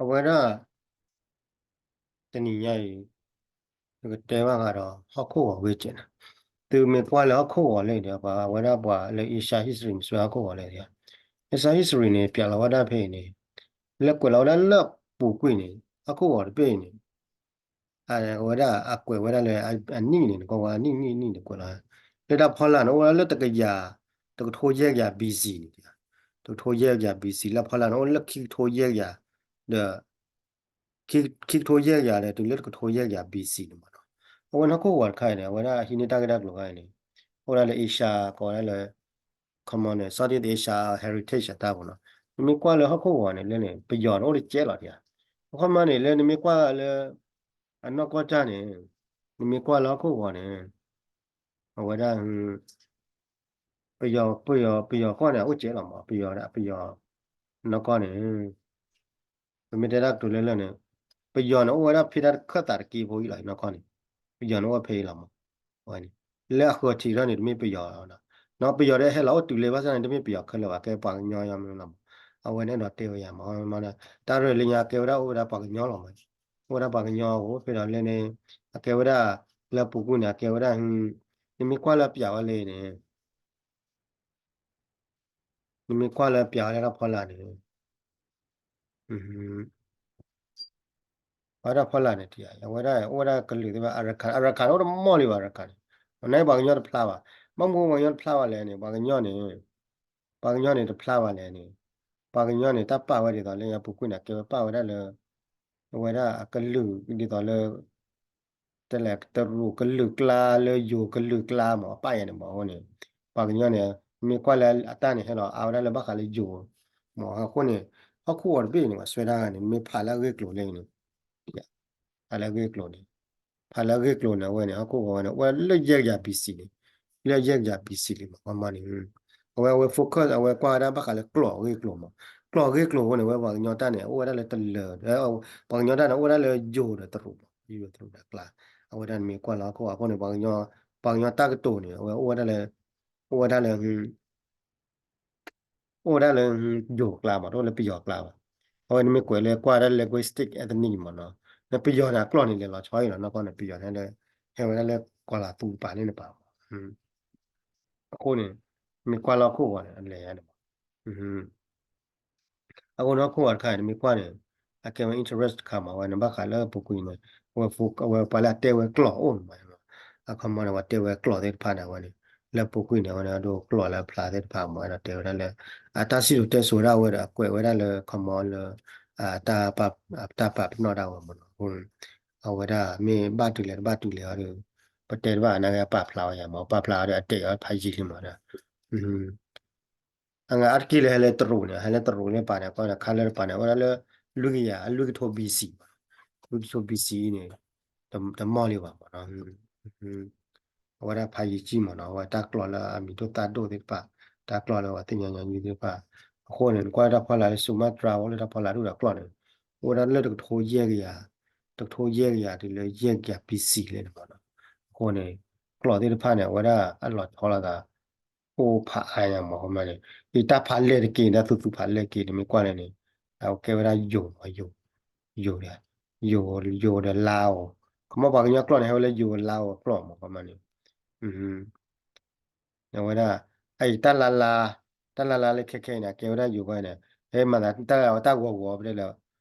အဝဲဒၣ် တနံၤညါအံၤ ပကတဲဘၣ်ဃးဒီးဟီၣ်ခိၣ်ဂီၤဂ့ၢ်ကဲးန့ၣ်, သုမ့ၢ်ကွၢ်လၢဟီၣ်ခိၣ်ဂီၤလၢဒီး ပှၤဝဲဒၣ်ပှၤလၢ Asia history မ့ၢ်စွဲဟီၣ်ခိၣ်ဂီၤလၢဒီး Asia history န့ၣ် ပျးလီၤဝဲဒၣ်ဖဲအံၤန့ၣ် လၢကွဲးလီၤဝဲဒၣ်လၢပူၤကွံာ်န့ၣ် ဟီၣ်ခိၣ်ဂီၤတဘ့ၣ်အံၤန့ၣ် အဝဲဒၣ်အကွဲးဝဲဒၣ်လၢအနံၣ်န့ၣ် နကွၢ်ဝဲအနံၣ်နံၣ်နံၣ်န့ၣ်ကွဲးလီၤ လၢတၢ်ဖီလာ်န့ၣ် အိၣ်ဝဲဒၣ်လၢတကယၤ တကထိယဲၢ်ကယၤ B C န့ၣ် တကထိယဲၢ်ကယၤ B C လၢဖီလာ်န့ၣ် အိၣ်လၢခံကထိယဲၢ်ကယၤ ဒီး ခံကထိယဲၢ်ကယၤဒီးတုၤလၢတကထိယဲၢ်ကယၤ B C န့ၣ်မ့ၢ်နီၤ, အဝဲန့ၣ်ဟီၣ်ခိၣ်ဂီၤတခါအံၤန့ၣ် အဝဲဒၣ်ဟံးန့ၢ်တၢ်ဂ့ၢ်တၢ်ကျိၤခါအံၤန့ၣ် အိၣ်ဝဲဒၣ်လၢ Asia ကိးဝဲဒၣ်လၢ common န့ၣ် Southeast Asia heritage အတၢ်ပူၤနီၤ, နမ့ၢ်ကွၢ်လၢဟီၣ်ခိၣ်ဂီၤန့ၣ် လၢန့ၣ် ပယီၤန့ၣ်အိၣ်တကဲးလီၤဒံးဧါ, အခီမ့ၢ်န့ၣ် လၢနမ့ၢ်ကွၢ်လၢ အနီၢ်ကီၢ်တၢ်န့ၣ် နမ့ၢ်ကွၢ်လၢဟီၣ်ခိၣ်ဂီၤန့ၣ် အဝဲဒၣ် ပယီၤ ပယီၤ ပယီၤကီၢ်န့ၣ် အအိၣ်ကဲးလီၤမး ပယီၤ ပယီၤ နီၢ်ကီၢ်န့ၣ် ပမ့ၢ်တဲတၢ်ကတိၤလၢလၢ်န့ၣ် ပယီၤန့ၣ်အိၣ်ဝဲဒၣ်ဖဲတၢ်တခၢၣ်သးတက့ဖိအံၤလီၤ နီၢ်ကီၢ်န့ၣ် ပယီၤန့ၣ်အိၣ်ဝဲဖဲအံၤလီၤမး, အဝဲန့ၣ် လၢအဃၢၤထံးထီၣ်န့ၣ် တမ့ၢ်ပယီၤလီၤ, နီၢ်ပယီၤဒီးဟဲလီၤအိၣ်တုၤလၢဘၣ်ဆၣ်န့ၣ် တမ့ၢ်ပယီၤခဲလၢာ်ဘၣ် ကဲပှၤကညီယီမ့ၢ်လီၤမး, အဝဲန့ၣ်ဒီးတဲဝဲယၤမး တၢ်ရဲၣ်လၢညါကဲဝဲဒၣ်အိၣ်ဝဲဒၣ်ပှၤကညီလီၤမး, အိၣ်ဝဲဒၣ်ပှၤကညီအဃိ ဖဲဒီးလၢန့ၣ် အကဲဝဲဒၣ် လၢပူၤကွံာ်န့ၣ် အကဲဝဲဒၣ် နမ့ၢ်ကွၢ်လၢပျးဝဲလၢန့ၣ် နမ့ၢ်ကွၢ်လၢပျးဝဲလၢတၢ်ဖီလာ်န့ၣ် အဝဲဒၣ်ဖီလာ်န့ၣ် အဝဲဒၣ်အိၣ်ဝဲဒၣ်ကလုာ်သ့ၣ်တဖၣ် Arakan Arakan အိၣ်တမီၢ်လံဘၣ် Arakan န့ၣ်, နာ်ပှၤကညီတဖျါဘၣ်, ဘၣ်မနုၤပှၤကညီတဖျါဘၣ်လဲၣ်န့ၣ် ပှၤကညီန့ၣ် ပှၤကညီန့ၣ်တဖျါဘၣ်လဲၣ်န့ၣ်, ပှၤကညီန့ၣ် တၢ်ပာ်ဝဲဒ်သိးလၢညါပူၤကွံာ်န့ၣ် ကဲဝဲပာ်ဝဲဒၣ်လၢ အဝဲဒၣ်အကလုာ်ဒ်သိးလၢ တလဲၤတရူးကလုာ်ကျါလၢယိၤကလုာ်ကျါမး အပာ်ယၤန့ၣ်မးအဃိန့ၣ်, ပှၤကညီန့ၣ် မ့ၢ်ကွၢ်လၢအတၢ်န့ၣ် ဟဲလီၤအါဝဲဒၣ်လၢဘၣ်ဃးလၢယိၤမး အဃိန့ၣ် ဟီၣ်ခိၣ်ဂီၤတဘ့ၣ်န့ၣ် ပှၤစွဲဒၣ်န့ၣ် မ့ၢ်ဖးလၢအဂ့ၢ်ကျိၤလၢန့ၣ် ဖးလၢအဂ့ၢ်ကျိၤန့ၣ်, ဖးလၢအဂ့ၢ်ကျိၤန့ၣ် အဝဲန့ၣ် ဟီၣ်ခိၣ်ဂီၤဝဲန့ၣ် အိၣ်ဝဲလၢယဲၢ်ကယၤ B C န့ၣ်, လၢယဲၢ်ကယၤ B C လံမး ခီမီန့ၣ်, အဝဲအဝဲ focus အဝဲကွၢ်ဝဲဒၣ်ဘၣ်ဃးလၢကျိာ်အဂ့ၢ်ကျိၤမး, ကျိာ်အဂ့ၢ်ကျိၤအဃိန့ၣ် အဝဲပှၤကညီတၢ်န့ၣ် အိၣ်ဝဲဒၣ်လၢတလၢာ်, ပှၤကညီတၢ်န့ၣ် အိၣ်ဝဲဒၣ်လၢယိၤဒီးတရူးမး, ယိၤဒီးတရူးဒီးကျါ, အဝဲဒၣ်န့ၣ်မ့ၢ်ကွၢ်လၢဟီၣ်ခိၣ်ဂီၤအဃိန့ၣ် ပှၤကညီ ပှၤကညီတၢ်ကတိၤန့ၣ် အဝဲအိၣ်ဝဲဒၣ်လၢ အိၣ်ဝဲဒၣ်လၢ အိၣ်ဝဲဒၣ်လၢယိၤကျါမး တအိၣ်လၢပယီၤကျါဘၣ်, အဝဲန့ၣ်မ့ၢ်ကွဲးလၢကွၢ်ဒၣ် linguistic ethnic မးနီၤ, လၢပယီၤန့ၣ် အကျိာ်န့ၣ်လဲၤလီၤဆီအံၤလီၤ နီၢ်ကီၢ်န့ၣ် ပယီၤန့ၣ် ဟဲဝဲဒၣ်လၢကီၤလၤသူတပၤန့ၣ်တပၤမး, အဃိန့ၣ် မ့ၢ်ကွၢ်လၢဟီၣ်ခိၣ်ဂီၤန့ၣ် အလဲၤယါန့ၣ်မး အဃိန့ၣ် ဟီၣ်ခိၣ်ဂီၤတခါအံၤ နမ့ၢ်ကွၢ်န့ၣ် အကဲဝဲ interest တခါမး အဝဲန့ၣ် ဘၣ်ဃးလၢအပူၤကွံာ်န့ၣ် အဝဲ အဝဲပှၤလၢအတဲဝဲကျိာ်အိၣ်န့ၣ်မး အခီမီန့ၣ် ပှၤတဲဝဲကျိာ်သ့ၣ်တဖၣ်န့ၣ် အဝဲန့ၣ် လၢပူၤကွံာ်န့ၣ် အဝဲန့ၣ် အဒိကျိာ်လၢအဖျါသ့ၣ်တဖၣ်မး အဲၣ်ဒိးတဲဝဲဒၣ်လၢ အတၢ်စံၣ်စိၤတဲစိၤဒၣ်ဝဲဒီး အကွဲးဝဲဒၣ်လၢ ခီမီလၢ တၢ်ပာ်ပနီၣ်ဒၣ်ဝဲမးနီၤ အဝဲဒၣ်မ့ၢ်ဘၣ်တုၤလဲၣ်တဘၣ်တုၤလဲၣ်အီၤဒီး ပတဲတဘၣ်နာ်က့ အပာ်ဖျါဝဲယၤမး ပာ်ဖျါအီၤဒီး အတဲာ်အီၤဖးယံာ်လံမးဒီး အဂၤအါတက့ၢ်လၢဟဲလၢတရူးန့ၣ် ဟဲလၢတရူးလၢပာ်န့ၣ် ကွၢ်ဒီးခါလၢတပၤန့ၣ် အိၣ်ဒၣ်လၢ လွံၢ်ကယၤ လွံၢ်ကထိ B C မး လွံၢ်ကထိ B C န့ၣ် တမီၢ်လံဘၣ်မးနီၤ အဝဲဒၣ်ဖးယံာ်ကံၢ်မးနီၤ အဝဲတၢ်ကျိာ်လၢအမံၤဒိၣ်သၣ်ဒိၣ်သ့ၣ်တဖၣ် တၢ်ကျိာ်လၢပှၤသ့ၣ်ညါညီနုၢ်သ့ၣ်တဖၣ် အဃိန့ၣ် နကွၢ်တၢ်ဖီလာ်လၢ Sumatra အိၣ်လၢတၢ်ဖီလာ်ဒိၣ်ဒီးကျိာ်န့ၣ် အိၣ်ဝဲဒၣ်လၢတကထိယဲၢ်ကယၤ တကထိယဲၢ်ကယၤတုၤလၢယဲၢ်ကယၤ B C လဲၣ်န့ၣ်မးနီၤ အဃိန့ၣ် ကျိာ်သ့ၣ်တဖၣ်န့ၣ် အဝဲဒၣ်အလီၤဆီလိာ်သး အိၣ်ဖးအါညါမး ခီမီန့ၣ် ယတၢ်ဖးလဲၢ်တက့ၢ် တၢ်သူသူဖးလဲၢ်က့ၢ် နမ့ၢ်ကွၢ်လဲၣ်န့ၣ် အကဲဝဲဒၣ်ယိၤမး ယိၤ ယိၤဒီး ယိၤ ယိၤဒီးလါအိၣ် ခီမီပှၤကညီကျိာ်န့ၣ် ဟဲဝဲလၢယိၤ လါအိၣ် ကျိာ်မး ခီမီန့ၣ် အဝဲဒၣ် အအံၤတၢ်လါလါ တၢ်လါလါလၢခဲခဲအံၤန့ၣ် အကဲဝဲဒၣ်ယိၤဘၣ်န့ၣ် ဟဲမၤသးတၢ်လၢတၢ်ဂီၤဂီၤပတဲလၢ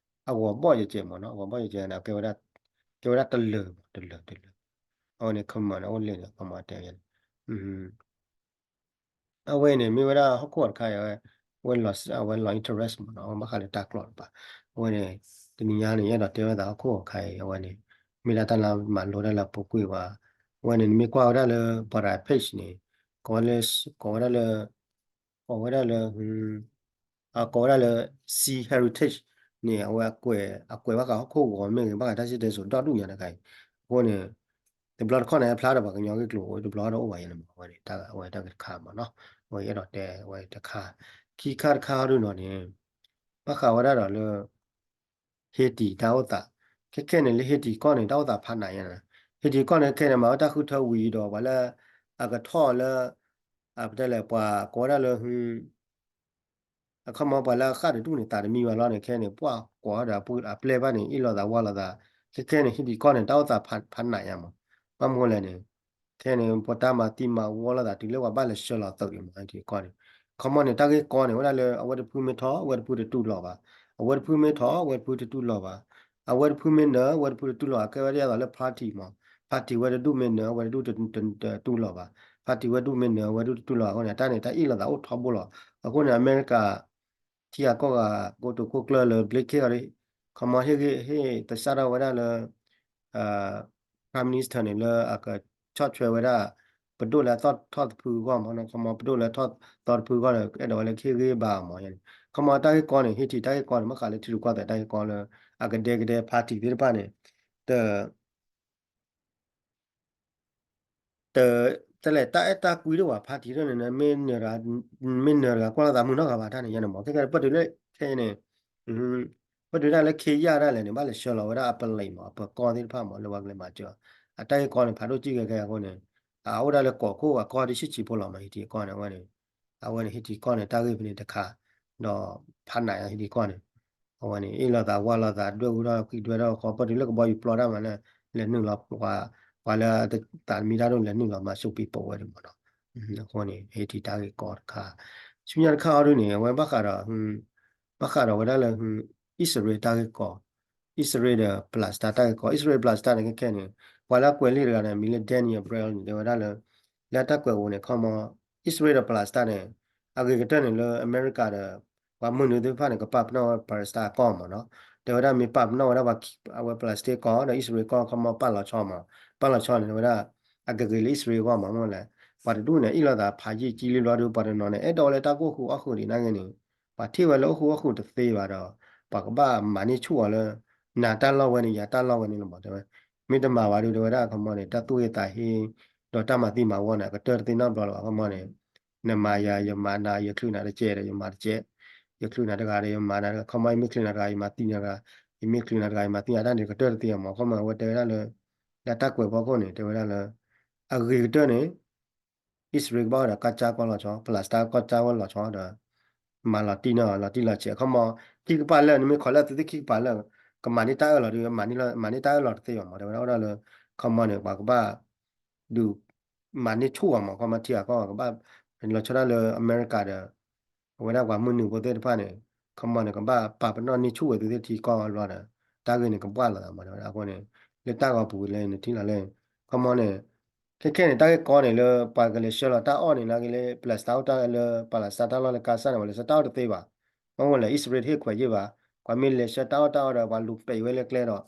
အဂီၤဘီၣ်ယဲၢ်ကဲးမးနီၤ အဂီၤဘီၣ်ယဲၢ်ကဲးန့ၣ် အကဲဝဲဒၣ် ကဲဝဲဒၣ်တလၢာ်မး တလၢာ် တလၢာ် အဝဲန့ၣ် ခီမီန့ၣ် အိၣ်လဲၣ်န့ၣ် ခီမီတဲဝဲန့ၣ် အဝဲန့ၣ် မ့ၢ်ဝဲဒၣ်ဟီၣ်ခိၣ်အတခါအံၤ အဝဲ အဝဲလီၤ interest မးနီၤ အဝဲဘၣ်ဃးလၢတၢ်ကျိာ်တပၤ အဝဲန့ၣ် တနံၤညါန့ၣ် ယအဲၣ်ဒိးတဲဝဲသးဟီၣ်ခိၣ်အခါအံၤ အဝဲန့ၣ် မ့ၢ်ဒၣ်တၢ်လၢမၤလိတၢ်လၢအပူၤကွံာ်ဘၣ် အဝဲန့ၣ် နမ့ၢ်ကွၢ်ဝဲဒၣ်လၢ Bada page န့ၣ် ကိးဝဲလၢ ကိးဝဲဒၣ်လၢ ကိးဝဲဒၣ်လၢ အကိးဝဲဒၣ်လၢ Sea Heritage န့ၣ် အဝဲအကွဲး အကွဲးဘၣ်ဃးဟီၣ်ခိၣ်ဂီၤမ့ၢ်ဂ့ၤ ဘၣ်ဃးတၢ်စံၣ်တဲစိၤဒီဒူၣ်ညါတခါအံၤ အဃိန့ၣ် တဘျီတခီၣ်န့ၣ် ဖျါဒီးပှၤကညီဂ့ၢ်ကျိၤ တဘျီဒီးအိၣ်ဘၣ်ယဲၢ်န့ၣ်မး အဝဲန့ၣ် တၢ်အဝဲတၢ်ဂ့ၢ်တခါမးနီၤ အဝဲအဲၣ်ဒိးတဲအဝဲတခါ ခံခါတခါဟီဒုနီၤန့ၣ် ဘၣ်ဃးဝဲဒၣ်ဒီးလၢ Haiti တၢ်အိၣ်သး ခဲခဲန့ၣ်လၢ Haiti ကီၢ်န့ၣ် တၢ်အိၣ်သးဖးနးယဲၢ်န့ၣ် Haiti ကီၢ်န့ၣ် ခဲခဲန့ၣ် မၤဝဲတၢ်ဃုထၢဝံၤဒီး ပှၤလၢ အကထီၣ်လၢ အပတဲလဲၣ် ပှၤကိးဝဲဒၣ်လၢ ဟူ အခီမီပှၤလၢအဃၣ်တဒူၣ်န့ၣ် သးတမံဘၣ်လီၤန့ၣ် ခဲန့ၣ် ပှၤကွၢ်ဒီးအပျဲၢ်ဘၣ်န့ၣ် အ့ၣ်လိာ်သးဝါလိာ်သး, ခဲခဲန့ၣ် ဟံၣ်တံၤကီၢ်န့ၣ် တၢ်အိၣ်သးဖးနးညါမး, ဘၣ်မနုၤလဲၣ်န့ၣ် ခဲန့ၣ် ပတၢ်မၤသံမၤဝီလိာ်သးတုၤလၢပှၤဘၣ်လဲၤဆှၢလီၤသုးအံၤမး ဟံၣ်တံၤကီၢ်န့ၣ်, ခီမီန့ၣ် တၢ်ဂ့ၢ်ကီန့ၣ် ဝဲဒၣ်လၢအဝဲတဖုမ့ၢ်ထီၣ် အဝဲတဖုတတူၢ်လိာ်ဘၣ်, အဝဲတဖုမ့ၢ်ထီၣ် အဝဲတဖုတတူၢ်လိာ်ဘၣ်, အဝဲတဖုမ့ၢ်နၢၤ အဝဲတဖုတတူၢ်လိာ်ဘၣ်, ကဲဝဲဒၣ်ဒ်သိးလၢ party မး, party ဝဲတဒူၣ်မ့ၢ်နၢၤ အဝဲတဒူၣ်တတူၢ်လိာ်ဘၣ်, party ဝဲဒူၣ်မ့ၢ်နၢၤ အဝဲဒူၣ်တတူၢ်လိာ်ဘၣ်အဃိန့ၣ် တၢ်န့ၣ် တၢ်အ့ၣ်လိာ်သးအိၣ်ထီဘိလီၤ. အဃိန့ၣ် အမဲရကၤ ထံဂၤကီၢ်ဂၤ ကိတိာ်ခိၣ်ကျၢၢ်လၢ Blinken အံၤ ခီမီဟ့ၣ်ဂံၢ်ဟ့ၣ်သဆၣ်ထီၣ်ဝဲဒၣ်လၢ Prime Minister န့ၣ် လၢအကဆီၣ်ထွဲဝဲဒၣ် ပဒိၣ်လၢအသီၣ်ထီၣ်တဖုအဂီၢ်မး, ခီမီပဒိၣ်လၢထီၣ်သီတဖုအဂီၢ်ဒီး အဲၣ်ဒိးဝဲလၢကဟ့ၣ်ဂံၢ်ဘါမးန့ၣ်, ခီမီတၢ်ဂ့ၢ်ကီန့ၣ် ဟံၣ်တံၤတၢ်ဂ့ၢ်ကီန့ၣ် ဘၣ်ဃးလၢထံရူၢ်ကီၢ်သဲးတၢ်ဂ့ၢ်ကီလၢ အကဒဲကဒဲ party သ့ၣ်တဖၣ်န့ၣ် တ တ တလဲၤတၢ်အဲၣ်တၢ်ကွံဒိၣ်ဘၣ် party ဒိၣ်န့ၣ် မ့ၢ်နၢၤတဂၤ မ့ၢ်နၢၤတဂၤ ကွၢ်လိာ်သးမုာ်နီတဂၤဘၣ်တၢ်န့ၣ် ယဲန့ၣ်မး ခဲခဲပတုၤလၢခဲအံၤန့ၣ် ပတုၤဒၣ်လၢခ့ယၢ်ဒၣ်လဲာ်န့ၣ် ဘၣ်လဲၤဆှၢလီၤဝဲဒၣ်အပလံးမး အပၢၤကီၢ်သ့ၣ်တဖၣ်မး လၢပှၤကလဲၤမၤစၢၤ အတၢ်ဂ့ၢ်ကီန့ၣ် ဖးဒိၣ်ကံၣ်ခဲခဲအဃိန့ၣ် အအိၣ်ဒၣ်လၢကီၢ်ခိၣ်အကီၢ်တဆံးဆံးဖိလီၤမး ဟံၣ်တံၤကီၢ်န့ၣ် အဝဲန့ၣ် အဝဲန့ၣ် ဟံၣ်တံၤကီၢ်န့ၣ် တၢ်ဂ့ၢ်ဖဲန့ၣ်တခါ ဒီးဖးနးယါဟံၣ်တံၤကီၢ်န့ၣ် အဝဲန့ၣ် အ့ၣ်လိာ်သးဝါလိာ်သး ဒွဲၣ်အူထီၣ်ဃံးဒွဲၣ်ထီၣ်ဃီ ပတုၤလၢကဘီယူၤပျီတၢ်မးလၢ လဲၤနုာ်လီၤ ပှၤလၢသးတမံတၢ်ဒိၣ်လဲၤနုာ်လီၤမၤစူးပံးပိာ်ဝဲဒၣ်မးနီၤ အဃိန့ၣ် ဟံၣ်တံၤတၢ်ဂ့ၢ်ကီတခါ ဆူညါတခါအီၤဒ်န့ၣ် အဝဲဘၣ်ဃးဒီး ဘၣ်ဃးဒီးဝဲဒၣ်လၢ အံၣ်စရ့လးတၢ်ဂ့ၢ်ကီ အံၣ်စရ့လးဒီး Palestine တၢ်ဂ့ၢ်ကီ အံၣ်စရ့လး Palestine န့ၣ် ခဲခဲန့ၣ် ပှၤလၢအကွဲးလံာ်တဂၤန့ၣ် မံၤလၢ Daniel Brill န့ၣ် တဲဝဲဒၣ်လၢ လၢတၢ်ကွဲးအီၤန့ၣ် ခီမီ အံၣ်စရ့လးဒီး Palestine န့ၣ် အဂ့ၤကတၢၢ်န့ၣ်လၢအမဲရကၤဒီး ပှၤမုၢ်နုာ်သ့ၣ်တဖၣ်န့ၣ် ကပာ်ပနီၣ်ဝဲ Palestine အကီၢ်မးနီၤ တဲဝဲဒၣ်မ့ၢ်ပာ်ပနီၣ်ဝဲဒၣ်ပှၤ အဝဲ Palestine ကီၢ်ဒီး အံၣ်စရ့လးကီၢ် ခီမီပာ်လီၤဆီမး ပာ်လီၤဆီန့ၣ် တဲဝဲဒၣ် အကဂ့ၤလၢအံၣ်စရ့လးအဂီၢ်မး မ့ၢ်လဲၣ် ပှၤတဒူၣ်န့ၣ် အ့ၣ်လိာ်သးဖးယံာ်ကံလံဘျီဒီး ပှၤတနီၤန့ၣ် အဲၣ်ဒိးဝဲလၢတၢ်ကအိၣ်ဃုာ်အီၣ်ဃုာ်ဒံးနာ်က့န့ၣ် ပှၤထံၣ်ဝဲလၢအိၣ်ဃုာ်အီၣ်ဃုာ်တသ့ဘၣ်ဒီး ပှၤကဘၣ်မၤန့ၢ်ဆူၣ်အီၤလၢ နၤတၢ်လီၢ်ဝဲန့ၣ် ယၤတၢ်လီၢ်ဝဲန့ၣ်လီၤမး တဲဝဲ မ့ၢ်တမၤဘၣ်ဒီး တဲဝဲဒၣ်ခီမီန့ၣ် တၢ်သူၣ်ဟ့သးဟ့ ဒီးတၢ်မၤသံမၤဝီန့ၣ် အကတၢၢ်တသ့နီတဘျီလၢၤဘၣ် ခီမီန့ၣ် နမၤယၤ ယမၤနၤ ယချုးနၤတကဲးဒီး ယမၤတကဲး ယချုးနၤတဂၤဒီး ယမၤနၤ ခီမီမ့ၢ်ချုးနၤတဂၤ ယမၤသံနၤတဂၤ ယမ့ၢ်ချုးနၤတဂၤယမၤသံနၤ တၢ်န့ၣ်ကတၢၢ်တသ့မး ခီမီအဝဲတဲဝဲဒၣ်လၢ လၢတၢ်ကွဲးဖီခိၣ်န့ၣ် တဲဝဲဒၣ်လၢ အဂ့ၤကတၢၢ်န့ၣ် အံၣ်စရ့လးကဘၣ်ဝဲဒီး ကါကၠါကီၢ်လီၤဆီ Palestine ကီၢ်ကၠါဝဲလီၤဆီဒီး မၤလီၤတံၢ်န့ၢ်လီၤတံၢ်လီၤဆဲး ခီမီ ခံကပၤလၢာ် နမ့ၢ်ခိးလၢသုသ့ၣ်ခံကပၤလၢာ် ကမၤန့ၢ်တၢ်အၢၣ်လီၤဒီး မၤန့ၢ်တၢ်အၢၣ်လီၤတသ့ဘၣ်မး တဲဝဲဒၣ်အိၣ်ဒၣ်လၢ ခီမီန့ၣ် ပှၤကဘၣ် ဒုး မၤန့ၢ်ဆူၣ်အီၤမး ခီမီထံဂၤကီၢ်ဂၤကဘၣ် လီၤဆီဒၣ်လၢအမဲရကၤဒီး အဝဲဒၣ်ပှၤမုၢ်နုာ်ဖိသ့ၣ်တဖၣ်န့ၣ် ခီမီန့ၣ် ကဘၣ်ပာ်ပနီၣ်န့ၢ်ဆူၣ်ဝဲသုသ့ၣ်ထံကီၢ်ဘျီဒီး တၢ်ဂ့ၢ်န့ၣ်ကဘၣ်လိာ်သးမး တဲဝဲဒၣ်အဃိန့ၣ် လၢတၢ်ဂီၤပူၤလၢနထံၣ်လီၤလၢ ခီမီန့ၣ် ခဲခဲန့ၣ် တၢ်ဂ့ၢ်ကီန့ၣ်လၢ ပှၤကလဲၤဆှၢလီၤတၢ်အီၣ်န့ၣ် နာ်က့လၢ Palestine တၢ်လၢ Palestine တၢ်လီၢ်လၢကါစၢ်န့ၣ် ပှၤလဲၤဆှၢတၢ်အီၣ်တသ့ဘၣ် မ့ၢ်ဝဲလဲၣ် အံၣ်စရ့လးတဟ့ၣ်ခွဲးယံာ်ဘၣ် ပှၤမ့ၢ်လဲၤဆှၢတၢ်အီၣ်တၢ်အီဒီး ပှၤလူၤပဲာ်ဝဲလၢကျဲဒီး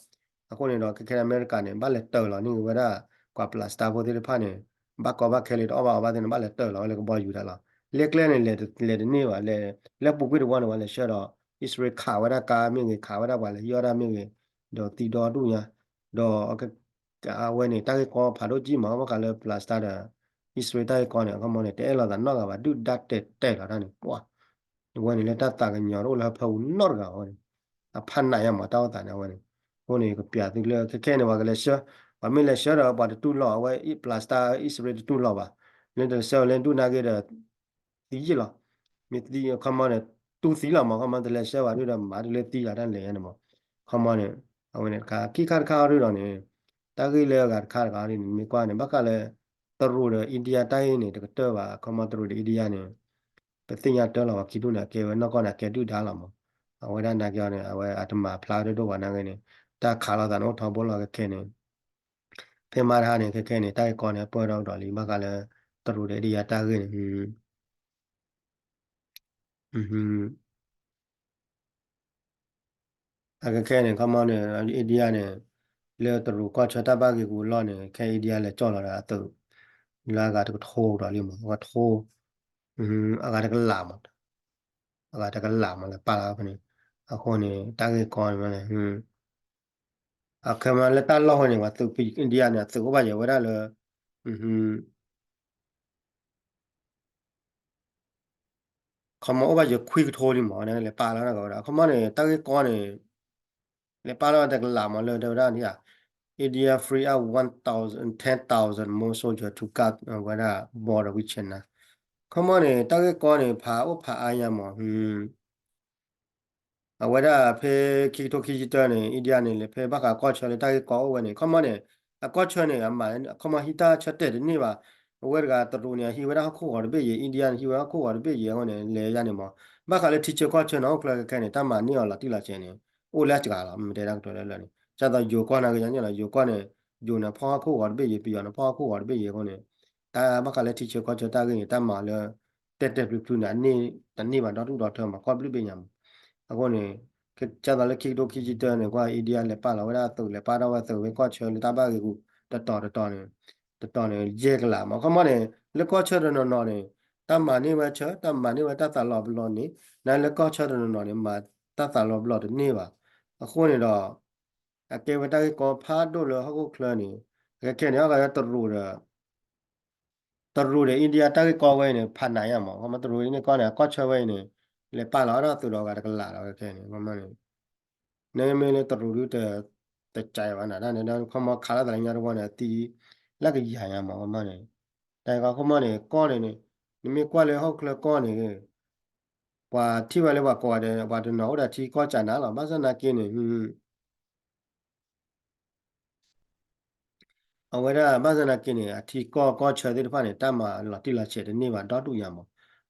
အဃိန့ၣ်ဒီး ခဲခဲန့ၣ် အမဲရကၤန့ၣ် ဘၣ်လဲၤတၢၤလီၤန့ၢ်ဝဲဒၣ် ပှၤ Palestine ဖိသ့ၣ်တဖၣ်န့ၣ် ဘၣ်ကီဘၣ်ခဲလၢတအီၣ်ဘၣ်အီၤဘၣ်သ့ၣ်န့ၣ် ဘၣ်လဲၤတၢၤလီၤဝဲလၢကဘီယူၤတၢ်လီၤ. လၢကျဲန့ၣ် လဲၤတန့ၢ်ဘၣ် လၢပူၤကွံာ်တဝီန့ၣ် ပှၤလဲၤဆှၢဒီး အံၣ်စရ့လးခးဝဲဒၣ်ကါမ့ၢ်ဂ့ၤ ခးဝဲဒၣ်ပှၤလဲၤဟံးအီၣ်တၢ်မ့ၢ်ဂ့ၤ ဒီးသံဒီဒူၣ်ညါ ဒီး အဝဲန့ၣ် တၢ်ဂ့ၢ်ကီဖးဒိၣ်ကံၣ်မး ဘၣ်ဃးလၢ Palestine ဒီး အံၣ်စရ့လးတၢ်ဂ့ၢ်ကီန့ၣ် အခီမီန့ၣ် တအဲၣ်လိာ်သးနီတဂၤဘၣ် ဒုၣ်ဒါတဲာ်တဲာ်လီၤတၢ်န့ၣ် ပှၤ အဝဲန့ၣ်လၢတၢ်သးကညီၤတအိၣ်လၢဟၢဖၢပူၤနီတဂၤအဝဲန့ၣ် အဖးနးယါမးတၢ်အိၣ်သးန့ၣ် အဝဲန့ၣ် အဃိန့ၣ် ကပျးသုလၢခဲခဲန့ၣ် ပှၤကလဲၤဆှၢ ပှၤမ့ၢ်လဲၤဆှၢဒီးပှၤတတူၢ်လိာ် အဝဲ Palestine အံၣ်စရ့လးတတူၢ်လိာ်ဘၣ် လၢတလဲၤဆှၢလၢဒူၣ်နာ်က့ဒီး သံယံာ်လီၤ မ့ၢ်သံခီမီန့ၣ် တူၢ်သံလီၤမး ခီမီတလဲၤဆှၢဘၣ်ဒုဒီးမၤတုၤလၢသံလီၤတၢ်လဲၤန့ၣ်မး ခီမီန့ၣ် အဝဲန့ၣ်တခါ ခံခါတခါအီၤဒုဒီးန့ၣ် တၢ်ဂ့ၢ်လၢအဂၤတခါတခါန့ၣ် မ့ၢ်ကွၢ်န့ၣ် ဘၣ်ဃးလၢ တရူးဒီး India တၢ်ဂ့ၢ်န့ၣ် တကတၢၢ်ဘၣ် ခီမီတရူးဒီး India န့ၣ် ပသ့ၣ်ညါတၢ်လီၤ ပှၤခံဒူၣ်န့ၣ် အကဲဝဲနီၢ်ကီၢ်န့ၣ် အကဲဒုၣ်ဒါလီၤမး အဝဲဒၣ်နာ်က့အီၤန့ၣ် အဝဲအတမၤဖျါဝဲဒၣ်ဒိၣ်ဘၣ်နာ်က့န့ၣ် တၢ်ခးလိာ်သးန့ၣ်အိၣ်ထီဘိလီၤခဲခဲန့ၣ် ဖဲမဟါတဟါန့ၣ် ခဲခဲန့ၣ် တၢ်ဂ့ၢ်ကီန့ၣ် ပၢၢ်ထီၣ်ကဒီးလံ ဘၣ်ဃးလၢ တရူးဒီး India တၢ်ဂ့ၢ်န့ၣ် အခဲခဲန့ၣ် ခီမီန့ၣ် India န့ၣ် လၢတရူးကီၢ်ဆၢတၢ်ဘၣ်ဂ့ၤကဝီၤလီၢ်န့ၣ် ခဲ India လဲၤကၠီၣ်လီၤဒီးအသုး လၢအဂၤတကထိကဒီးလံမး အဂၤထိ အဂၤတကလးမး အဂၤတကလးမး လဲၤပာ်လီၤဖဲန့ၣ် အဃိန့ၣ် တၢ်ဂ့ၢ်ကီန့ၣ် အခဲမးလၢတၢ်လီၢ်ဝဲန့ၣ် ပှၤသုး India န့ၣ် အသုးအိၣ်ဘၣ်ယဲဝဲဒၣ်လၢ ခီမီအိၣ်ဘၣ်ယဲခွံကထိလံမး လဲၤပာ်လီၤဝဲဒၣ် ခီမီန့ၣ် တၢ်ဂ့ၢ်ကီန့ၣ် လဲၤပာ်လီၤဝဲတကလးမးလၢတဲဝဲဒၣ်န့ၣ် India free up one thousand, ten thousand more soldiers to guard ဝဲဒၣ် border with China ခီမီန့ၣ် တၢ်ဂ့ၢ်ကီန့ၣ် ဖးအိၣ်ဖးအါညါမး အဝဲဒၣ်ဖဲခံကထိခံဆံတၢန့ၣ် India န့ၣ် လဲၤဖဲဘၣ်ဃးကီၢ်ဆၢလၢတၢ်ဂ့ၢ်ကီအိၣ်ဝဲန့ၣ် ခီမီန့ၣ် အကီၢ်ဆၢန့ၣ် အမၤ ခီမီဟံးတၢ်ဆၢတဲာ်တန့ၢ်ဘၣ်. အဝဲတဂၤတရူးန့ၣ် အဟံးဝဲဒၣ်ဟီၣ်ခိၣ်ဂီၤတဘ့ၣ်ယဲၢ်, India န့ၣ် ဟံးဝဲဟီၣ်ခိၣ်ဂီၤတဘ့ၣ်ယဲၢ်အဃိန့ၣ် လဲၤယါန့ၣ်မး. ဘၣ်ဃးလၢထံဆၢကီၢ်ဆၢန့ၣ် ဟီၣ်ခိၣ်ချၢခဲခဲန့ၣ် တၢ်မၤန့ၢ်အီၤလီၤတံၢ်လီၤဆဲးန့ၣ် အိၣ်လၢအစှၤလီၤ မ့ၢ်တဲတၢ်ကတိၤလၢလၢာ်န့ၣ် ဒ်သိးယိၤကီၢ်နာ်က့ ယၤန့ၣ်လီၤ ယိၤကီၢ်န့ၣ် ယိၤန့ၣ်ဖီၣ်ဟီၣ်ခိၣ်ဂီၤတဘ့ၣ်ယဲၢ် ပယီၤန့ၣ်ဖီၣ်ဟီၣ်ခိၣ်ဂီၤတဘ့ၣ်ယဲၢ်အဃိန့ၣ် တၢ်ဘၣ်ဃးလၢထံဆၢကီၢ်ဆၢတၢ်ဂ့ၢ်န့ၣ် တၢ်မၤလၢ တဲာ်တဲာ်ဖျုးဖျုးန့ၣ် အန့ၢ်တန့ၢ်ဘၣ်ဒီဒူၣ်ဒီထၢမး ကီၢ်ဘျုးဘ့ၣ်ညါမး. အဃိန့ၣ် ကသိးလၢခံကထိခံဆံတၢန့ၣ် ကွၢ် India လဲၤပာ်လီၤဝဲဒၣ်သုး လဲၤပာ်ထီၣ်ဝဲသုးဝဲကီၢ်ဆၢလၢတၢ်ဘၣ်ဂ့ၤဂူာ် တတီၤတတီၤန့ၣ် တတီၤန့ၣ် ယဲၢ်ကလးမး. ခီမီန့ၣ် လၢကီၢ်ဆၢတနီၤနီၤန့ၣ် တၢ်မၤန့ၢ်ဝဲဆၢ တၢ်မၤန့ၢ်ဝဲတၢ်သးလီၤပလီၢ်န့ၣ် နလၢကီၢ်ဆၢတနီၤနီၤန့ၣ် မၤတၢ်သးလီၤပလီၢ်တန့ၢ်ဘၣ်. အဃိန့ၣ်ဒီး အကဲဝဲတၢ်ဂ့ၢ်ကီဖးဒိၣ်လၢဟီၣ်ခိၣ်ချၢန့ၣ် ခဲခဲန့ၣ် အဂၤတရူးဒီး တရူးဒီး India တၢ်ဂ့ၢ်ကီဝဲအံၤန့ၣ် ဖးနးညါမး. ခီမီတရူးန့ၣ်ကီန့ၣ် အကီၢ်ဆၢဝဲအံၤန့ၣ် လဲၤပာ်လီၤအါထီၣ်သုးဒီးအဂၤတကလးလီၤ ခဲခဲန့ၣ် ခီမီန့ၣ် နမ့ၢ်လၢတရူးဒု တကးဘၣ်နၤဒၣ်န့ၣ်ဒီး ခီမီခးလၢသးလၢညါတဝီန့ၣ် အသံလၢကယၤညါမး ခီမီန့ၣ် တၢ်ဂ့ၢ်ကီခီမီန့ၣ် ကီန့ၣ်န့ၣ် နမ့ၢ်ကွၢ်လၢဟီၣ်ခိၣ်ချၢကီၢ်န့ၣ် ပှၤထံၣ်ဝဲလၢပှၤကိးဂၤဒဲး ပှၤတနီၤအိၣ်ဒီးထံကီၢ်ကၠးနးလီၤ. ဘၣ်ဆၣ်နာ်က့န့ၣ် အဝဲဒၣ်ဘၣ်ဆၣ်နာ်က့န့ၣ် အထံကီၢ်ကီၢ်ဆၢသ့ၣ်တဖၣ်န့ၣ် တၢ်မၤလီၤတံၢ်လီၤဆဲးတန့ၢ်ဘၣ်ဒီဒူၣ်ညါမး.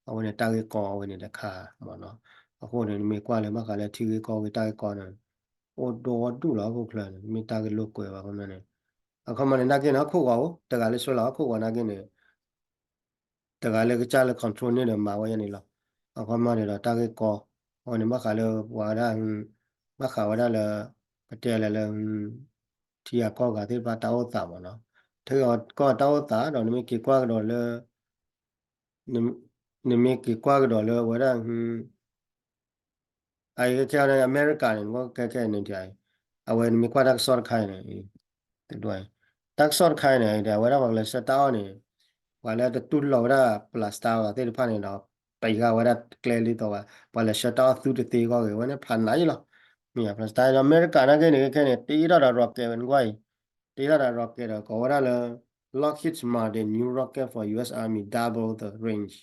အဝဲန့ၣ်တၢ်ဂ့ၢ်ကီအဝဲန့ၣ်တခါမးနီၤ. အဃိန့ၣ် နမ့ၢ်ကွၢ်လၢဘၣ်ဃးလၢထံဂ့ၢ်ကီဂ့ၢ်တၢ်ဂ့ၢ်ကီန့ၣ် အိၣ်ဒီဒူၣ်လီၤဟီၣ်ခိၣ်ချၢန့ၣ် မ့ၢ်တၢ်ဂ့ၢ်လိာ်ကွဲဘၣ်ခီမီန့ၣ် အခီမီန့ၣ် နာ်က့န့ၣ် ဟီၣ်ခိၣ်ဂီၤအိၣ် တဂၤလၢဆွဲလီၤဟီၣ်ခိၣ်ဂီၤနာ်က့န့ၣ် တဂၤလၢကစၢ်လၢ control န့ၢ်ဒီးမၤဝဲယဲန့ၣ်လီၤ. အခီမီန့ၣ်ဒီးတၢ်ဂ့ၢ်ကီ အဝဲန့ၣ်ဘၣ်ဃးလၢပှၤဝဲဒၣ် ဘၣ်ဃးဝဲဒၣ်လၢ ပတဲလဲၣ်လၢ ထံဂၤကီၢ်ဂၤသ့ၣ်တဖၣ်တၢ်အိၣ်သးမးနီၤ. ထံဂၤကီၢ်ဂၤတၢ်အိၣ်သးဒီး နမ့ၢ်က့ၤကွၢ်ကဒီးလၢ နမ့ၢ်က့ၤကွၢ်ကဒီးလၢအဝဲဒၣ် အခဲခဲန့ၣ် အမဲရကၤန့ၣ် နကခဲခဲန့ၣ် အဝဲနမ့ၢ်ကွၢ်တၢ်ကစီၣ်တခါအံၤန့ၣ် တဒွးအံၤ တၢ်ကစီၣ်တခါအံၤန့ၣ် အဝဲဒၣ်ပှၤကလဲၤဆှၢတၢ်အီၣ်န့ၣ် ပှၤလၢတတူၢ်လိာ်ဝဲဒၣ် plastic ဘၣ်သ့ၣ်တဖၣ်န့ၣ်ဒီး ပယီၤဝဲဒၣ်ကျဲဒ်သိးဘၣ် ပှၤလဲၤဆှၢတၢ်အီၣ်သုတသ့အဂီၢ်ဂ့ၤ အဝဲန့ၣ်ဖးနးယံလီၤ. မ့ၢ် plastic ဒီးအမဲရကၤနာ်က့န့ၣ် ခဲခဲန့ၣ် တ့ထီၣ်ဒီး rocket ဝဲနကွၢ်အံၤ တ့ထီၣ်ဒီး rocket ဒီး ကိးဝဲဒၣ်လၢ Lockheed Martin new rocket for U S Army double the range,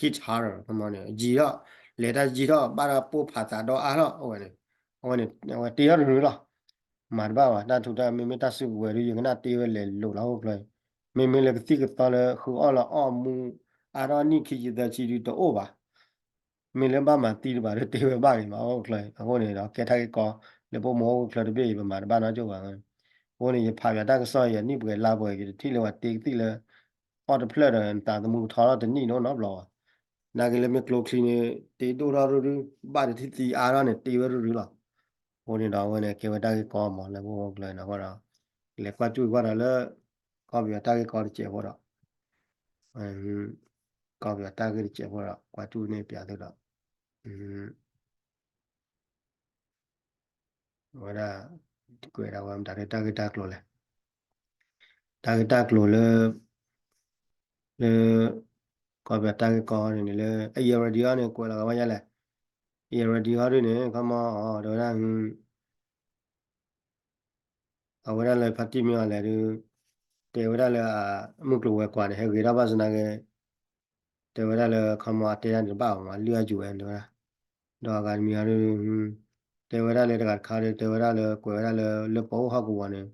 hit harder ခီမီန့ၣ် ယံာ်ထီၣ် လဲၤတၢ်ယံာ်ထီၣ် ဘၣ်တၢ်ပိၢ်ဖးသးဒီအါထီၣ် အဝဲန့ၣ် အဝဲန့ၣ် အဝဲတ့ထီၣ်တရူးလီၤ. မၤတဘၣ်ဘၣ် တၢ်ထူးတၢ် မ့မ့ၢ်တၢ်စုကဝဲၤဒု ယကနၣ်တ့ဝဲလဲၤလိာ်လီၤဟီၣ်ခိၣ်ချၢအံၤ မ့မ့ၢ်လၢကသံၣ်ကသီလၢဃုအီၣ်လၢအီၣ်မူ အါထီၣ်နံၣ်ခံဆံသၢဆံဒုတအိၣ်ဘၣ် မ့ၢ်လၢဘၣ်မၤသံတဘၣ်ဒီးတ့ဝဲဘၣ်ဂ့ၤမး ဟီၣ်ခိၣ်ချၢအံၤ အဃိန့ၣ်ဒီး ကဲတၢ်ဂ့ၢ်ကီ လၢပအိၣ်မူဟီၣ်ခိၣ်ချၢတဘ့ၣ်အံၤ ပမၤတဘၣ်နီတကၠိၢ်ဘၣ်. အဃိန့ၣ် ယဖးပၠးတၢ်ကစီၣ် ယနံၣ်ပှဲၤလါပှဲၤ ယတထံၣ်လၢပှၤတ့ကသံၣ်လၢ အီၣ်တဖျၢၣ်ဒီး နသးသမူကထီထီၣ်တနံၣ်နီတဘျီဘၣ်. နာ်က့လၢမ့ၢ်ကျိချံန့ၣ် တ့ဒိၣ်ထီၣ်ရူၢ်ရူၢ် ဘၣ်တထံၣ်သံအါထီၣ်န့ၣ် တ့ဝဲရူၢ်ရူၢ်လီၤ. အဃိန့ၣ်ဒီး အဝဲန့ၣ်ကဲဝဲတၢ်ဂ့ၢ်ကီမး လၢပအိၣ်မူဟီၣ်ခိၣ်ချၢအံၤနီၤ အဃိဒီး လဲၤကွၢ်စူၣ်ကွၢ်ဒီးလၢ ကီၢ်ပယီၤတၢ်ဂ့ၢ်ကီတစဲးဖိဒီး ကီၢ်ပယီၤတၢ်ဂ့ၢ်တစဲးဖိဒီး ကွၢ်စူၣ်န့ၢ်ပၠးသုဒီး အဝဲဒၣ် ကွဲးဒၣ်ဝဲမတၤလၢတၢ်ဂ့ၢ်တၢ်ကျိၤလဲၣ်. တၢ်ဂ့ၢ်တၢ်ကျိၤလၢ လၢ ကီၢ်ပယီၤတၢ်ဂ့ၢ်ကီန့ၣ်န့ၣ်လၢ Irrawaddy အီၤန့ၣ် ကွဲးလီၤဂာ်ဝဲယါလဲၣ်. Irrawaddy ဟီဒုန့ၣ် ခီမီအီၤ တဲဝဲဒၣ် အဝဲဒၣ်လၢဖါတံၢ်မ့ၢ်အီၤလဲၣ်ဒု တဲဝဲဒၣ်လၢအမုၢ်ကျိၤဝဲၤကွာ်န့ၣ် ဟဲဂ့ၤထီၣ်ဘၣ်ဆၣ်နာ်က့ တဲဝဲဒၣ်လၢခီမီအတဲဒၣ်န့ၣ်တဘၣ်အီၤမး လုၢ်အါယူၤဝဲတဲဝဲဒၣ် ဒီးအဂၤတမံၤဟီဒု တဲဝဲဒၣ်လၢတဂၤတခါဒီး တဲဝဲဒၣ်လၢကွဲးဝဲဒၣ်လၢ လၢပအိၣ်ဟီၣ်ကဝီၤန့ၣ်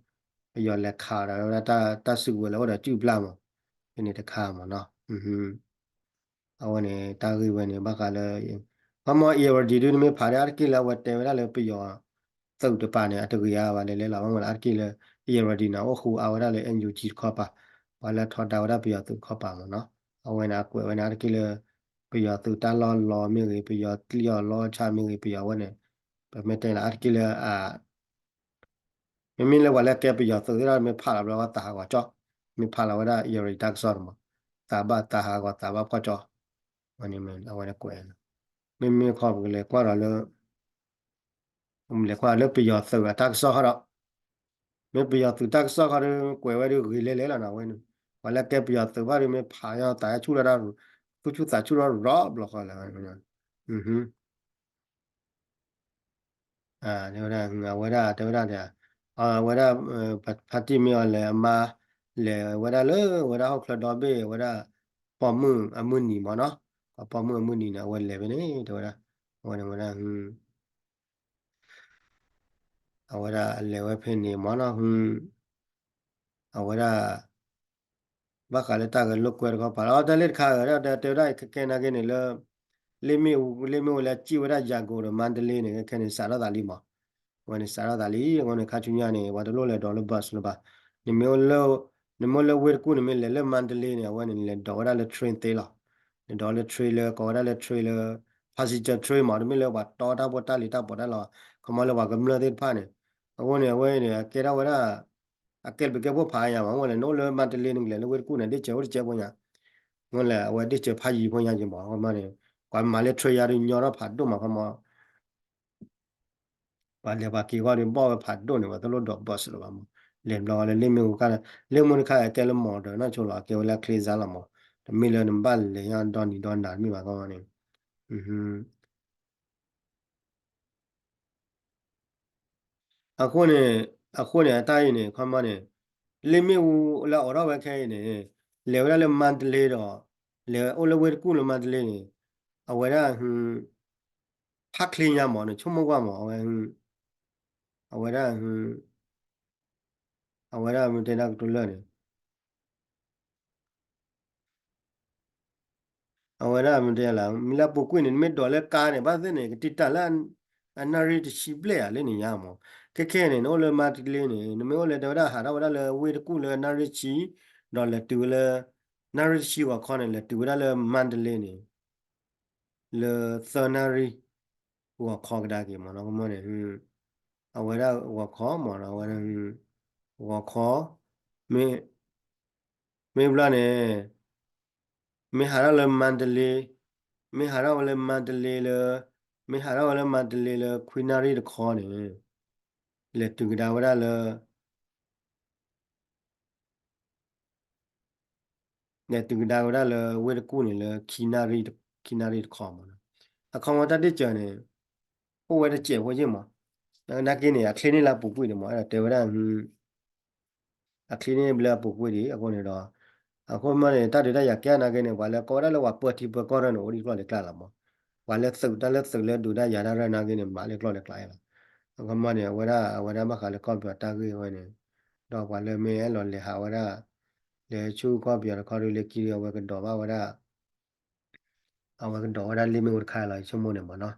ပယီၤလဲၤခးဒီးဝဲဒၣ်တၢ်စုကဝဲၤလၢအိၣ်ဒီးစုၣ်ပျၢ်မး ဖဲန့ၣ်တခါမးနီၤ အဝဲန့ၣ် တၢ်ဂ့ၢ်ဝဲန့ၣ် ဘၣ်ဃးလၢ ခီမီ Irrawaddy ဒု နမ့ၢ်ဖးဒၣ်အါတက့ၢ်လၢအဝဲတဲဝဲဒၣ်လၢပယီၤသုးတပၤန့ၣ် အတဂ့ၤအါဘၣ်လဲၤလဲၤလီၤ ဘၣ်မနုၤလဲၣ် အါတက့ၢ်လၢ Irrawaddy န့ၣ် အိၣ်ဃူအါဝဲဒၣ်လၢ NUG တခီပၤ ပှၤလၢထီဒါဝဲဒၣ်ပယီၤသုးတခီပၤမးနီၤ အဝဲန့ၣ် အကွဲးဝဲန့ၣ် အါတက့ၢ်လၢ ပယီၤသုးတၢ်လီၢ်လီၤမ့ၢ်ဂ့ၤ ပယီၤကျိာ်လီၤဆါမ့ၢ်ဂ့ၤ ပယီၤဝဲန့ၣ် ပမ့ၢ်တဲလၢအါတက့ၢ်လၢအ မ့မ့ၢ်လၢပှၤလၢကဲပယီၤသုးသ့ၣ်တဖၣ် မ့ၢ်ဖးလီၤဘျီသးဟးဂီၤကၠီ မ့ၢ်ဖးလီၤဝဲဒၣ် Irrawaddy တၢ်ကစီၣ်တမး သးဘၣ်သးဟးဂီၤသးဘၣ်ဖှီၣ်ကၠီ ဝဲန့ၣ်မ့ၢ်အဝဲန့ၣ်ကွဲး မ့မ့ၢ်ခီပကလဲၤကွၢ်ဒီးလၢ လဲၤကွၢ်လၢပယီၤသုးအတၢ်ကစီၣ်ခီဒီး မ့ၢ်ပယီၤသုးတၢ်ကစီၣ်ခီဒီး ကွဲးဝဲဒုးဂ့ၤလဲၤလဲၤလီၤနီၤ အဝဲန့ၣ် ပှၤလၢကဲပယီၤသုးဘၣ်ဒုး မ့ၢ်ဖးယီၤသးဆူၣ်လၢ သူၣ်ဆူၣ်သးဆူၣ်ထီၣ်ရီဘျီဃီလၢ တဲဝဲဒၣ် အဝဲဒၣ် တဲဝဲဒၣ် အဝဲဒၣ် ဖါတံၢ်မ့ၢ်အီၤလဲၤအမါ လဲၤဝဲဒၣ်လၢ ဝဲဒၣ်ဟီၣ်ချၢဒီဘ့ၣ် ဝဲဒၣ် ပိာ်မုၣ်အမုၢ်နံၤမးနီၤ ပိာ်မုၣ်အမုၢ်နံၤန့ၣ် အဝဲလဲၤဖဲန့ၣ် တဲဝဲဒၣ် အဝဲန့ၣ်ဝဲဒၣ် အဝဲဒၣ်အလဲၤဝဲဖဲန့ၣ်မ့ၢ်နီၤ အဝဲဒၣ် ဘၣ်ဃးလၢတၢ်ဂဲၤလိာ်ကွဲတခီပၤလီၤ တၢ်လၢတခါဂၤဒၣ်တဲဝဲဒၣ်ခဲခဲနာ်က့န့ၣ်လၢ လ့ၣ်မ့ၣ်အူ လ့ၣ်မ့ၣ်အူလၢစံၣ်ဝဲဒၣ်ယၤကိာ်ဒီး မါတလ့န့ၣ် ခဲခဲန့ၣ် စးထီၣ်သးလံမး အဝဲန့ၣ် စးထီၣ်သးလံ အဃိန့ၣ် ခါဆူညါန့ၣ် ပှၤတလိၣ်လဲၤဒိးလၢ bus လၢၤဘၣ် နမ့ၢ်အိၣ်လၢ နမ့ၢ်လၢဝ့ၢ်တကူၣ် နမ့ၢ်လဲၤလၢမါတလ့န့ၣ် အဝဲန့ၣ် နလဲၤဒိးဝဲဒၣ်လၢ train သ့လီၤ နဒိးလၢ train လၢ ကိးဝဲဒၣ်လၢ train လၢ passenger train မး တမ့ၢ်လၢပှၤတီတၢ်ဖိတၢ်လံၤတၢ်ပီးတၢ်လီ ခီမီလၢပှၤကမျၢၢ်သ့ၣ်တဖၣ်န့ၣ် အဃိန့ၣ် အဝဲန့ၣ် အကဲထီၣ်ဝဲဒၣ် အကဲလၢပကဲဖိဖးညါမး အဃိန့ၣ် နအိၣ်လၢမါတလ့ နကလဲၤလၢဝ့ၢ်တကူၣ်န့ၣ် ဒ့ၣ်စၢၤအိၣ်တစဲးဖိညါ အဃိန့ၣ် အဝဲဒ့ၣ်စၢၤဖးယံၤဖိညါက့ၤမး အဃိန့ၣ် ပှၤမၤလၢ train ယါဒုးညီထီၣ်ဖးဒိၣ်မး ခီမီ ပှၤလဲၤပှၤက့ၤဂီၢ်ဒုးဘီၣ်ဝဲဖးဒိၣ်န့ၣ် ပှၤတလိၣ်ဒိး bus လၢၤဘၣ်မး လဲၤဘျီဝဲလၢလ့ၣ်မ့ၣ်အူခါ လ့ၣ်မ့ၣ်အူတခါအကဲလၢ model နီၢ်ဆိလီၤ အကဲဝဲလၢအချ့စါလီၤမး တမ့ၢ်လၢနဘၣ်လဲၤညါဒီနံၤဒီနၤတမ့ၢ်ဘၣ် ခီမီန့ၣ် အဃိန့ၣ် အဃိန့ၣ် အတၢ်အံၤန့ၣ် ခီမီန့ၣ် လ့ၣ်မ့ၣ်အူလၢအိးထီၣ်ဝဲခဲအံၤန့ၣ် လဲၤဝဲဒၣ်လၢမါတလ့ဒီး လဲၤအိၣ်လၢဝ့ၢ်တကူၣ်လၢမါတလ့န့ၣ် အဝဲဒၣ် ဖးချ့ညါမး နဆိကမိၣ်ကွၢ်မး အဝဲ အဝဲဒၣ် အဝဲဒၣ်မ့ၢ်တဲဒၣ်ကတိၤလၢာ်န့ၣ် အဝဲဒၣ်မ့ၢ်တဲလၢ မ့ၢ်လၢအပူၤကွံာ်န့ၣ် နမ့ၢ်ဒိးလၢကါန့ၣ် ဘၣ်သ့ၣ်န့ၣ် ကတံာ်တာ်လၢ အနၣ်ရံၣ်တဆံဘျဲၣ်ဧါလၢန့ၣ်ညါမး ခဲခဲန့ၣ် နအိၣ်လၢမါတလ့န့ၣ် နမ့ၢ်အိၣ်လၢတဲဝဲဒၣ်ဟးထီၣ်ဝဲဒၣ်လၢဝ့ၢ်တကူၣ်လၢနၣ်ရံၣ်ဆံ ဒီးလဲၤတုၤဝဲလၢ နၣ်ရံၣ်တဆံဂီၤခီန့ၣ် လဲၤတုၤဝဲဒၣ်လၢမါတလ့န့ၣ် လၢသၢနၣ်ရံၣ် ဂီၤခီကဒါက့ၤမးနီၤ ကမီန့ၣ် အဝဲဒၣ်ဂီၤခီမးနီၤ အဝဲဒၣ် ဂီၤခီ မ့ၢ် မ့ၢ်ဘျီန့ၣ် မ့ၢ်ဟးထီၣ်လၢမါတလ့ မ့ၢ်ဟးထီၣ်ဝဲလၢမါတလ့လၢ မ့ၢ်ဟးထီၣ်ဝဲလၢမါတလ့လၢခွံနၣ်ရံၣ်တခီန့ၣ် လဲၤတုၤကဒါဝဲဒၣ်လၢ လဲၤတုၤကဒါဝဲဒၣ်လၢဝ့ၢ်တကူၣ်န့ၣ်လၢ ခံနၣ်ရံၣ်တခီမးနီၤ အခီမီတၢ်ဒ့ၣ်စၢၤန့ၣ် အိၣ်ဝဲတစဲးဖိယ့ၢ်မး နာ်က့န့ၣ် အချ့န့ၢ်လၢအပူၤကွံာ်န့ၣ်မး အဲၣ်ဒိးတဲဝဲဒၣ် အချ့န့ၢ်လၢအပူၤကွံာ်ဒံး အဃိန့ၣ်ဒီး အဃိမ့ၢ်န့ၣ် တၢ်ဒုးတၢ်ယၤကဲနာ်က့န့ၣ် ပှၤလၢကိးဝဲဒၣ်လၢပှၤပၢထံပၢကီၢ်ထီၣ်န့ၣ် အိၣ်ဒံးကျီၢ်လၢကျါလီၤမး ပှၤလၢသုးတၢ်လၢသုးလၢဒုးတၢ်ယၤတၢ်ရဲၣ်နာ်က့န့ၣ် မၤလၢကျီၢ်လၢကျါလီၤ အခီမ့ၢ်န့ၣ် အဝဲဒၣ် အဝဲဒၣ်ဘၣ်ဃးလၢကီၢ်ပယီၤတၢ်ဂ့ၢ်ဝဲန့ၣ် ဒီးပှၤလၢမ့ၢ်အဲၣ်လီၤလဲၤဟးဝဲဒၣ် လဲၤဆူကီၢ်ပယီၤတခီဒုးလၢခံဒုး အဝဲကဒိးဘၣ်ဝဲဒၣ် အဝဲကဒိးဝဲဒၣ်လ့ၣ်မ့ၣ်အူတခါလီၤ ယဆိကမိၣ်န့ၣ်မးနီၤ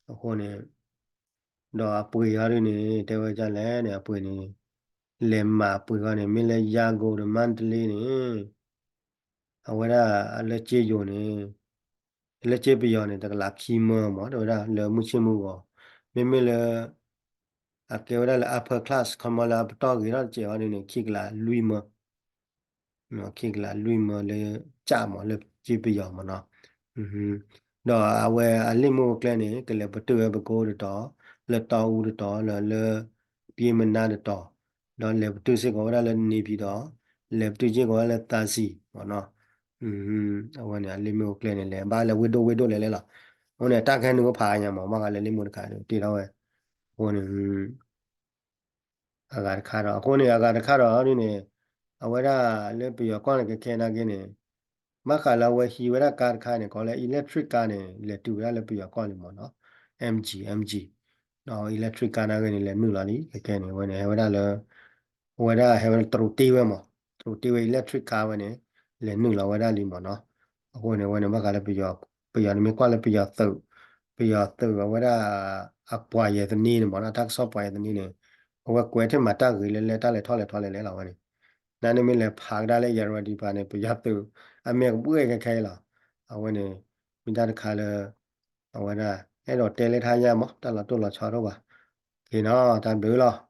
အဃိန့ၣ် ဒီးအပှ့ၤအီၤဒုးန့ၣ် တဲဝဲဒ်လဲၣ်န့ၣ် အပှ့ၤန့ၣ် လဲၤမၤအပှ့ၤအီၤန့ၣ် မ့ၢ်လၢယၤကိာ်ဒီးမါတလ့န့ၣ် အဝဲဒၣ်လၢကၠ့ယိၤန့ၣ် လၢကၠ့ပယီၤန့ၣ် တကလးခံမၢမး တဲဝဲဒၣ်လၢမုၢ်ဆ့ၣ်မုၢ်ဂီၤ မ့မ့ၢ်လၢ အကဲဝဲဒၣ်လၢ upper class ခီမီလၢအပတီၢ်ဂ့ၤထီၣ်တစဲးအီၤဒုးန့ၣ် ခံကလးလွံၢ်မၢ ခံကလးလွံၢ်မၢလၢကၠ့မး လၢကၠ့ပယီၤမးနီၤ ဒီးအဝဲအလ့ၣ်မ့ၣ်အူကျဲန့ၣ် ကလဲၤပတုာ်ဝဲပကိတတီၤ လၢတီအူတတီၤ လၢ လၢပျ့ၤမနါတတီၤ ဒီးလဲၤပတုာ်စ့ၢ်ကီးဝဲဒၣ်လၢန့ၣ်ဖံးဒီး လဲၤပတုာ်စ့ၢ်ကီးဝဲဒၣ်လၢသးစံၤမးနီၤ အဝဲန့ၣ် အလ့ၣ်မ့ၣ်အူကျဲန့ၣ် လဲၤဘၣ်လၢဝ့ၢ်ဒိၣ်ဝ့ၢ်ဒိၣ်လဲၣ်လဲၣ်လီၤ အဃိန့ၣ် တၢ်ကဟဲနုာ်အိၣ်ဖးညါမး ဘၣ်ဃးလၢလ့ၣ်မ့ၣ်အူတခါဒုး တ့ထီၣ်ဝဲ အဃိန့ၣ် အဂၤတခါဒီး အဃိန့ၣ် အဂၤတခါဒီးဒ်န့ၣ် အဝဲဒၣ်လၢပယီၤကီၢ်န့ၣ် ကခဲနာ်က့န့ၣ် ဘၣ်ဃးလၢအဝဲဟံးဝဲဒၣ်ကါတခါန့ၣ် ကိးလၢ electric car န့ၣ် လဲၤတုၤဝဲဒၣ်လၢပယီၤကီၢ်လံမးနီၤ MG MG ဒီး electric car နာ်က့န့ၣ် လဲၤနုာ်လီၤလံ ကခဲန့ၣ် အဝဲန့ၣ် ဟဲဝဲဒၣ်လၢ အဝဲဒၣ်ဟဲဝဲတရူးတ့ဝဲမး တရူးတ့ဝဲ electric car ဝဲန့ၣ် လဲၤနုာ်လီၤဝဲဒၣ်လံမးနီၤ အဃိန့ၣ် အဝဲန့ၣ် ဘၣ်ဃးလၢပယီၤ ပယီၤန့ၣ်မ့ၢ်ကွၢ်လၢပယီၤသုး ပယီၤသုးအဝဲဒၣ် အပှၤယဲၢ်သန့န့ၣ်မးနီၤ တၢ်ကစီၣ်ပှၤယဲၢ်သန့န့ၣ် အဝဲကွဲးထဲမၤတၢ်ဂ့ၤလၢလဲၣ် တၢ်လဲၤထီၣ်လဲၤထီလဲၣ်လဲၣ်လီၤ အဝဲန့ၣ် နန့ၣ်မ့ၢ်လဲၤဖးကဒါလၢ ယၤရဝဲဒံးပၤန့ၣ် ပယီၤသုး အမဲာ်ကဘှဲၣ်ခဲခဲအံၤလီၤ အဝဲန့ၣ် မ့ၢ်တၢ်တခါလၢ အဝဲဒၣ် အဲၣ်ဒိးတဲလၢထါယါမး တၢ်လီၤတိၢ်လီၤဆီတအိၣ်ဘၣ် က့ၤနီၤ တၢ်ဘျုးလီၤ